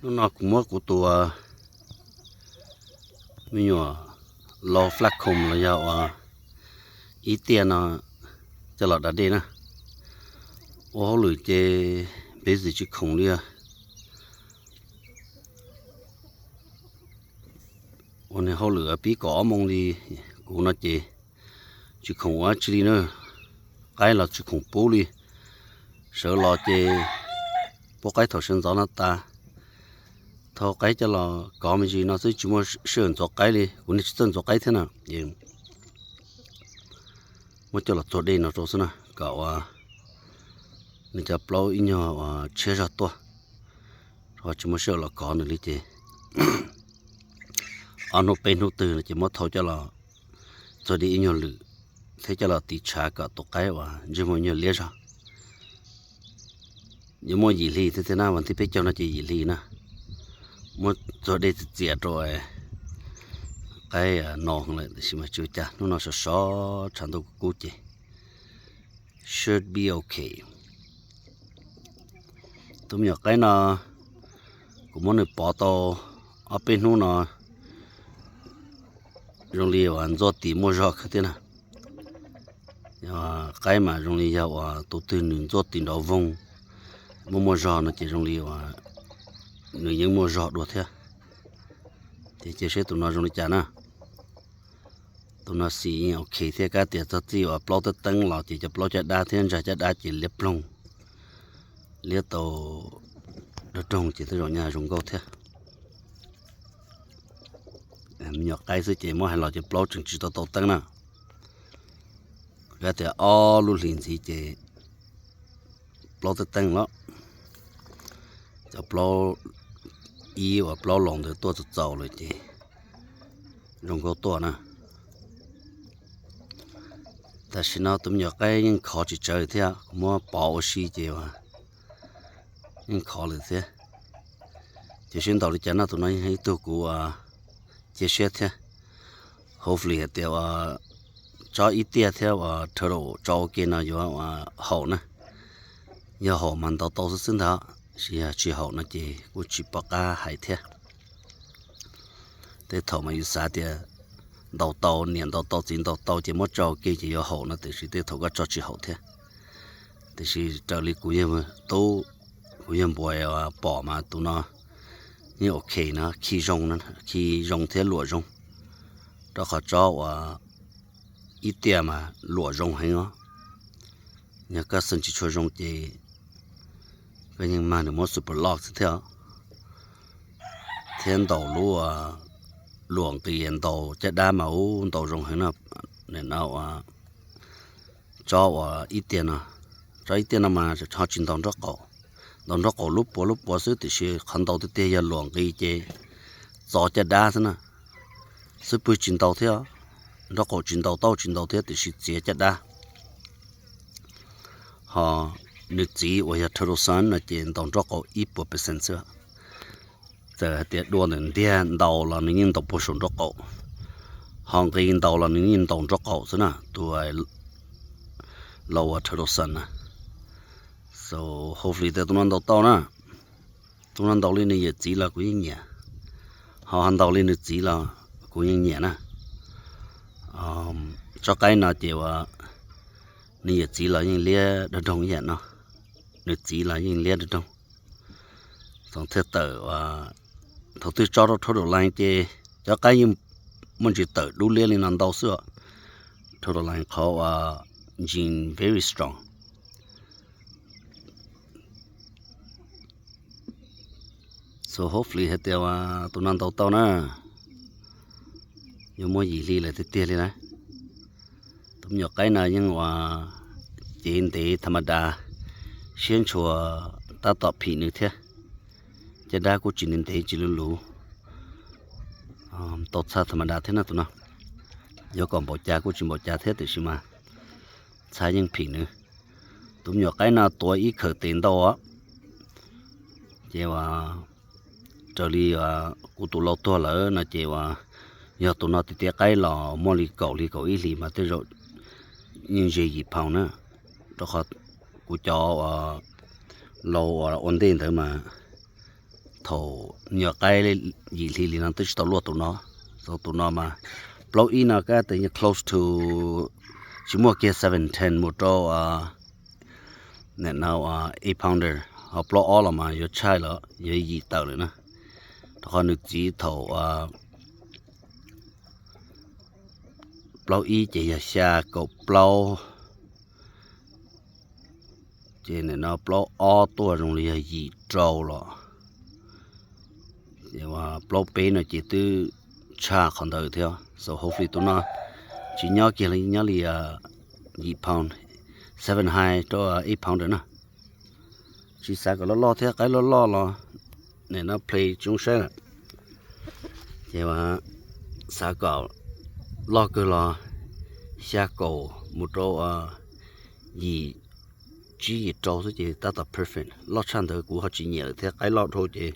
Hnub no kuv muab kuv tus me nyuam lau flat comb los yog uas ib tiaj no coj los da dej na. Ua hauj lwm ces busy tsis khoom li. Ua niag hauj lwm pib kaum ob moos li, kuv no ces tsis khoom ua dab tsi li na. Qaib los tsis khoom pub li. Sawv los ces pub qaib thaum sawv ntxov no tas, thau qaib coj los kov me ntsis no xwb, tsis muaj sij hawm ntxuav qaib li. Kuv niag tsis txawj ntxuav qaib thiab na, muab coj los txuag dej no rau xwb na, kom ua nws cov plaub ib nyuag uas tshiab zog tuaj, rau qhov tsis muaj sij hawm los kov nws li ces ob hnub peb hnub twg no ces muab thau coj los txuag dej ib nyuag lwm thiab coj los tiv tshav kom tus qaib uas ntsej muag ib nyuag liab zog. Yuav muaj yim hli thiab thiab na, vas thib peb caug no ces yim hli na. Muab txuag dej txias txias rau qaib no lawm, tiam sis mas tsis ua cas, hnub no sov sov tshav ntuj kub kub ces should be okay. Tus me nyuam qaib no kuv muab nws pov tau ob peb hnub no, zoo li uas ntxuaj tis muaj zog kawg thiab na. Qaib mas zoo li yog uas tus twg nws ntxuaj tis nrov voog muaj muaj zog no ces zoo li uas nws yeej muaj zog dua thiab. Ces cia seb tus no zoo li cas na. Tus no xim yeej ok thiab, kab tias txog txij uas plaub teeb teeb los ces cov plaub caj dab thiab ntsa caj dab ces liab ploog, liab tau rag roog ces tej zaum nyaj zoo nkauj thiab. Me nyuam qaib xwb ces muab hais los ces plaub tseem tsis tau tau teeb na. Kab tias ob lub hlis ntxiv ces plaub teeb teeb los, cov plaub ib uas plaub laus ntawd tuaj txaus txaus lawm ces zoo nkauj tuaj na. Tam sim no tus me nyuam qaib yeej khov tsis tsawv thiab, kuv muab pov ua si ces yeej khov lawm thiab. Ces seb ntaus li cas no, tus no yeej ib tug kuv cia siab thiab. Hopefully hais tias uas tsob ib tiaj thiab uas turtle tso ua ke no yuav haum na. Yog haum mas ntaus tau xwb xwb ntag, tsis yog tsis haum no ces kuj tsis pom qab hais thiab. Tej thaum mas yus xav tias ntaus tau, niam ntaus tau, txiv ntaus tau ces muab tso ua ke ces yuav haum no, tiam sis tej thaum koj tso tsis haum thiab. Tiam sis raws li kuv yawg tub, kuv yawg npua pom mas tus no yeej ok na, khi zoo, khi zoo thiab luam zoo. Rau qhov tsob uas ib tiaj mas luam zoo heev os. Yog koj xeem tsis tshua zoo ces koj yeej mag nws muab super lock xwb thiab. Thiab ntaus lub luam nqis ntaus caj dab mas ub ntaus zoo heev no. Tsob uas ib tiaj no, tsob ib tiaj no mas ho tsis ntaus nraub qaum, ntaus nraub qaum lub puas lub puas xwb, tiam sis qhov ntaus tiag tiag yog luam nqis ces txo caj dab xwb na. Xub pwg tsis ntaus thiab, nraub qaum tsis ntaus, taub tsis ntaus thiab, tiam sis txiav caj dab. Ho nws txiv uas yog turtle son no ces ntaus nraub qaum ib puas percent xwb. Txawm hais tias dua ntawm ntiag ntaus los nws yeej ntaus puag saum nraub qaum, ho nqis ntaus los nws yeej ntaus nraub qaum xwb na, tus lau uas turtle son na. So hopefully tias tus no ntaus tau na. Tus no ntaus li nws yawm txiv los kuv yeej nyiam, ho ntaus li nws txiv los kuv yeej nyiam na. Tsob qaib no ces uas nws yawm txiv los yeej liab dog doog ib yam no, nws txiv los yeej liab dog doog. Txoov thiaj tawm uas thaum twg tso rau turtle line ces cov qaib yeej muaj ntsis tawm dub liab li no ntau xwb os. Turtle line qhov uas genes very strong. So hopefully hais tias uas tus no ntaus tau na. Yuav muaj yim hli lawm tiag tiag li na. Tus me nyuam qaib no yeej uas cev ntev tham ma das, siab ntshua tab tom phim nws thiab. Caj dab kuj tsis ntev ntev tsis luv luv, tau txha tham ma das thiab na tus no. Yuav kom npaum cas kuj tsis npaum cas thiab tiam sis mas txha yeej phim nws. Tus me nyuam qaib no tuav ib khawm tes ntau os. Ces uas raws li kuv tus lau tuag lawm no ces uas yog tus no tiav tiav qaib los muaj li kaum hli kaum ib hlis mas tej zaum yeej ze yim pound na. Rau qhov kuv cov uas lau uas ua ntej ntawd mas thaum nyuam qaib yim hli li no twb tsis tau luaj tus no. So tus no mas plaub ib no kab tes close to tsis muaj kiag seven ten mus rau nim no eight pounder, ho plaub ob los mas yuav tshaij los yuav yim tawm lawm na. Rau qhov nws txiv thaum plaub ib ces yog xya kaum plaub, ces nim no plaub ob tuaj zoo li yog yim rau los. Ces plaub peb no ces twb tshaj qhov ntawd thiab. So hopefully tus no tsis nyob kiag li, nyob li yim pound, seven high rau eight pounder na. Tsis xav kom loj loj thiab, qaib loj loj los nim no play tsis zoo saib lawm. Ces xav kom loj kawg los xya kaum mus rau yim tsib yim rau xwb ces tab tom perfect. Loj tshaj ntawd kuv ho tsis nyiam lawm thiab, qaib loj dhau ces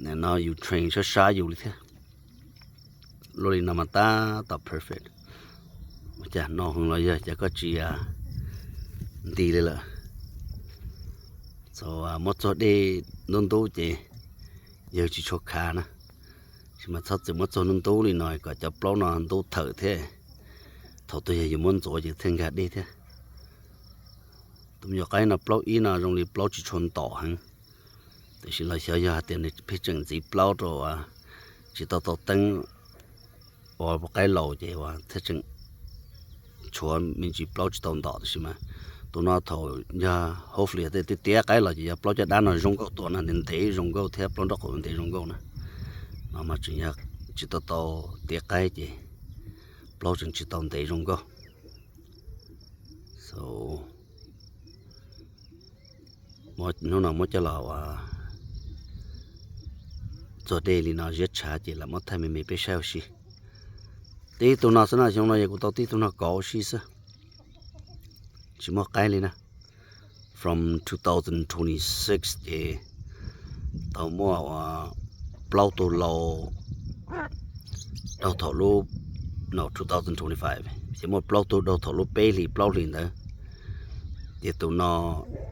nim no yus train sab sab yus li thiab. Luaj li no mas tab tom perfect. Ua cas no heev los yog cas koj tsis nti li lawm? Txaus muab txog dej ntub ntub ces yawg tsis tshua khav na. Tab sis mas txhob txwm muab txog ntub ntub li no kom cov plaub no ntub thawm thiab. Thaum twg yog yus muab ntxuav ces thiaj nkag dej thiab. Tus me nyuam qaib no plaub ib no zoo li plaub tsis tshua ntom heev, tiam sis los xyov yog hais tias nws pheej tseem ntxiv plaub rau tsis tau tau teeb ua qaib laus ces thiaj tseem tshuav me ntsis plaub tsis tau ntom. Tab sis mas tus no thaum yog hopefully tiav tiav qaib los ces yog plaub caj dab no zoo nkauj tuaj na, ntev ntev zoo nkauj thiab plaub nraub qaum ntev zoo nkauj na. No mas tseem yog tsis tau tau tiav qaib ces plaub tseem tsis tau ntev zoo nkauj. So hnub no muab coj los txog dej li no ziab tshav ces lam muab thaij me me peb saib ua si. Tib tug no xwb na, xyoo no yog kuv tau tib tug no kov ua si xwb, tsis muaj qaib li na. From two thousand twenty six ces tau muaj plaub tug laus daug thaum lub, no, two thousand twenty five ces muaj plaub tug daug thaum lub peb hlis plaub hlis ntawd. Ces tus no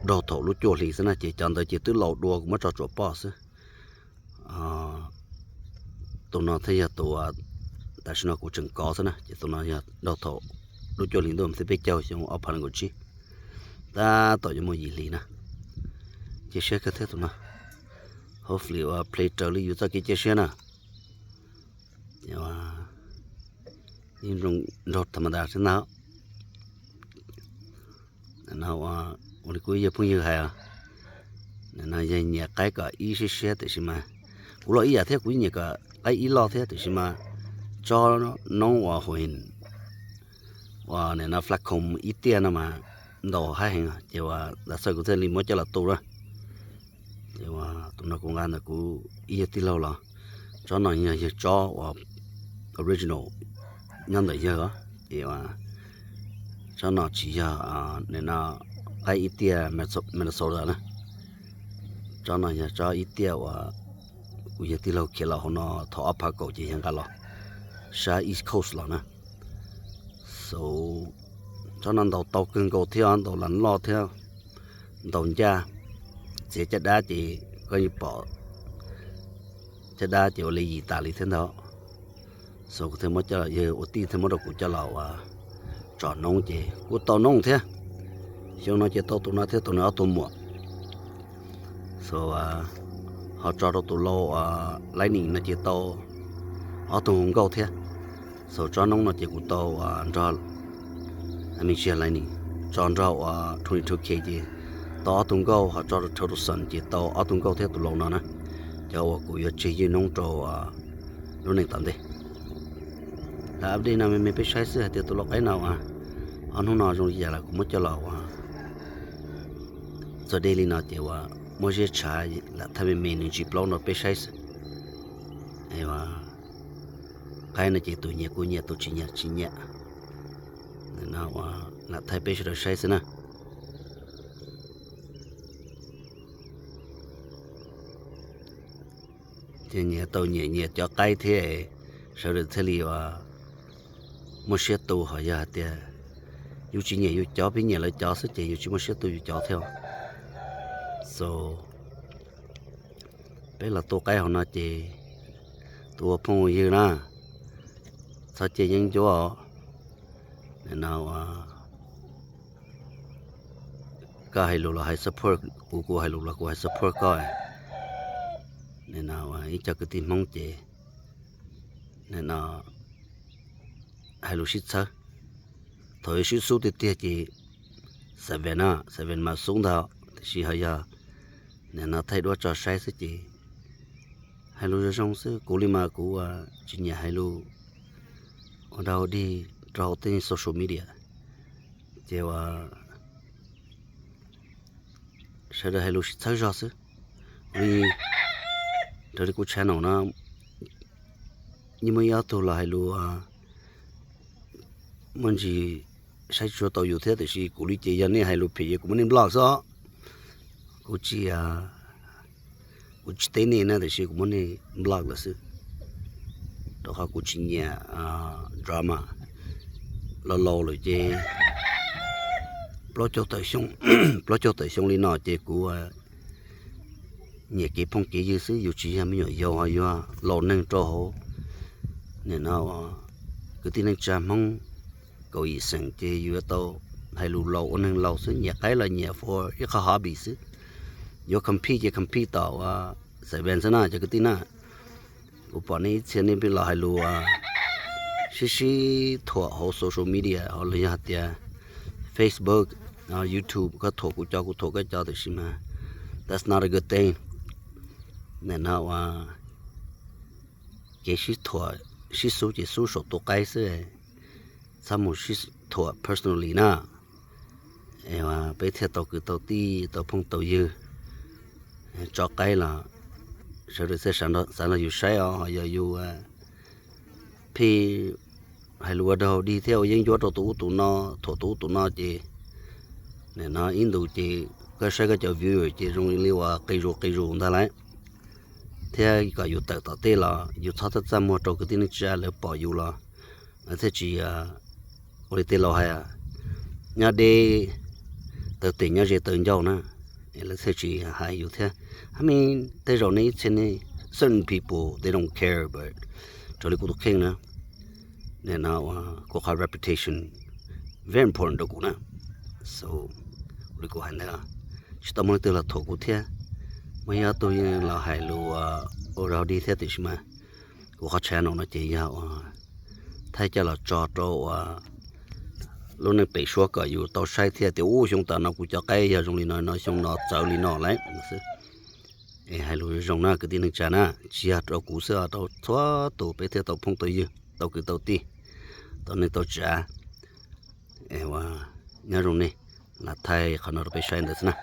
daug thaum lub cuaj hlis xwb na, ces cov ntawd ces twb laus dua kuv muab tso tsuam poj xwb. Tus no thiaj yog tus tam sim no kuv tseem kov xwb na, ces tus no yog daug thaum lub cuaj hlis ntuj xib peb caug xyoo ob phav nees nkaum tsib, tab tom yuav muaj yim hlis na. Cia siab kawg thiab tus no, hopefully ua play raws li yus txoj kev cia siab na. Yeej zoo nraug tha ma das xwb ntag. Ua li kuv ib yawg phooj ywg hais, no yog nyiam qaib kom ib siab siab, tiam sis mas kuv los ib yam thiab, kuv nyiam kom qaib ib loj thiab, tiam sis mas tsob noob uas hu uas nim no flat comb ib tiaj no mas ntaus haib heev, ces uas lam xav kuv thiaj li muab coj los tu na. Ces uas tus no kuv nqa ntawm kuv ib yawg tij laug los, tsob no yog yawg tsob uas original nyob ntawm yawg, ces uas tsob no tsis yog nim no qaib ib tiaj Minnesota na. Tsob no yog tsob ib tiaj uas kuv yawg tij laug khiav los hauv no thaum ob phav kaum ces yawg nqa los sab East Coast los na. So tsob no ntaus tau kawg nkaus thiab, ntaus las loj thiab, ntaus ncaj, txiav caj dab ces koj yeej pom caj dab ces ua li yim tas li thiab ntag. So kuv thiaj muab coj, yawg ua tij thiaj muab rau kuv coj los ua tsom noob ces kuj tau noob thiab. Xyoo no ces tau tus no thiab tus no ob tug muam. So ho tso rau tus lau Lightning no ces tau ob tug nkauj thiab. So tsob noob no ces kuv tau nrog, I mean, tsis yog Lightning, tso nrog ua twenty two K ces tau ob tug nkauj, ho tso rau Turtleson ces tau ob tug nkauj thiab tus lau no na. Cov uas kuv yuav tseg ywj noob rau lub neej tom ntej. Lam update no me me peb saib xwb hais tias tus lau qaib no uas ob hnub no zoo li cas los kuv muab coj los uas txog dej li no ces uas muab ziab tshav lam thaij me me nws ntsis plaub no peb saib xwb. Qaib no ces tus nyiam kuj nyiam, tus tsis nyiam tsis nyiam. No uas lam thaij peb sawv daws saib xwb na. Ces nyias tau nyiam nyias cov qaib thiab, sawv daws thiaj li uas muaj siab tu. Ho yog hais tias yus tsis nyiam yus cov, peb nyiam lawv cov xwb ces yus tsis muaj siab tu yus cov thiab. So peb los tu qaib hauv no ces tus ua phooj ua ywg na, txhob cia yeeb ncuab os. Nim no koj hais lus los hais support kuv, kuv hais lus los kuv hais support koj. Nim no ib co kwv tij Hmoob ces nim no hais lus sib txhawb. Thaum yuav sib xub tiag tiag ces Seven na, Seven mas xub ntag, tiam sis ho yog nim no thaij duab tso saib xwb ces hais lus zoo zoo xwb. Kuv li mas kuv tsis nyiam hais lus ua dog ua dig rau hauv tej social media, ces ua sawv daws hais lus sib txhawb zog xwb. Li raws li kuv channel no yeej muaj ib ob tug los hais lus muaj ntsis saib tsis tshua tau yus thiab, tiam sis kuv li ces yog nej hais lus phem ces kuv muab nej block xwb. Kuv tsis, kuv tsis teb nej na, tiam sis kuv muab nej block lawm xwb, rau qhov kuv tsis nyiam drama. Laus laus lawm ces plaub caug tawm xyoo, plaub caug tawm xyoo li no ces kuv nyiam kev phooj kev ywg xwb, yus tsis yog me nyuam yaus ho yuav laus neeg rau hauv nim no kwv tij neej tsa Hmoob kaum yim xeem ces yus yuav tau hais lus laus ua neeg laus xwb, nyiam qaib los nyiam for ib qho hobby xwb. Yuav compete ces compete tom Seven xwb na cov kwv tij na. Kuv pom nej ib txhia nej pheej los hais lus sib sib thuam hauv social media los yog hais tias Facebook, YouTube, koj thuam kuv cov kuv thuam koj cov, tiam sis mas that's not a good thing. Nim no ua kev sib thuam sib xub ces xub saum tus qaib xwb, txhob mus sib thuam personally na. Peb thiaj tau kwv tau tij tau phooj tau ywg. Tso qaib los sawv daws thiaj xav nrog yus saib os, ho yog yus pheej hais lus ua dog dig thiab ua yeeb ncuab rau tus ub tus no, thuam tus ub tus no ces nim no ib ntus ces koj saib koj cov viewer ces zoo li uas qi zus qi zus ntag lauj. Thiab kom yus tawm tom tej los yus txhob txaj txaj muag rau kwv tij neej tsa lawv pom yus los lawv thiaj tsis, ua li tej laus hais, nyob deb taw tes nyob ze taw ncauj na, es lawv thiaj tsis hais yus thiab. Hab me tej zaum nej ib txhia nej, certain people they don't care, but raws li kuv tus kheej na, nim no kuv qhov reputation very important rau kuv na. So li kuv hais ntawd, tsis tau muaj leej twg los thuam kuv thiab. Muaj ib ob tug yeej los hais lus ua dog dig thiab, tiam sis mas kuv qhov channel no ces yog ua thaij coj los tso rau ua lub neej pem suab kom yus tau saib thiab tias ub xyoo tas no kuv cov qaib yog zoo li no no, xyoo no txawv li no lawm xwb. Es hais lus zoo na kwv tij neej tsa na, tsis yog rau kuv xwb, rau txhua tus peb thiaj tau phooj tau ywg tau kwv tau tij tau neej tau tsav. Es ua nyob zoo nej, lam thaij qhov no rau peb saib ntawd xwb na.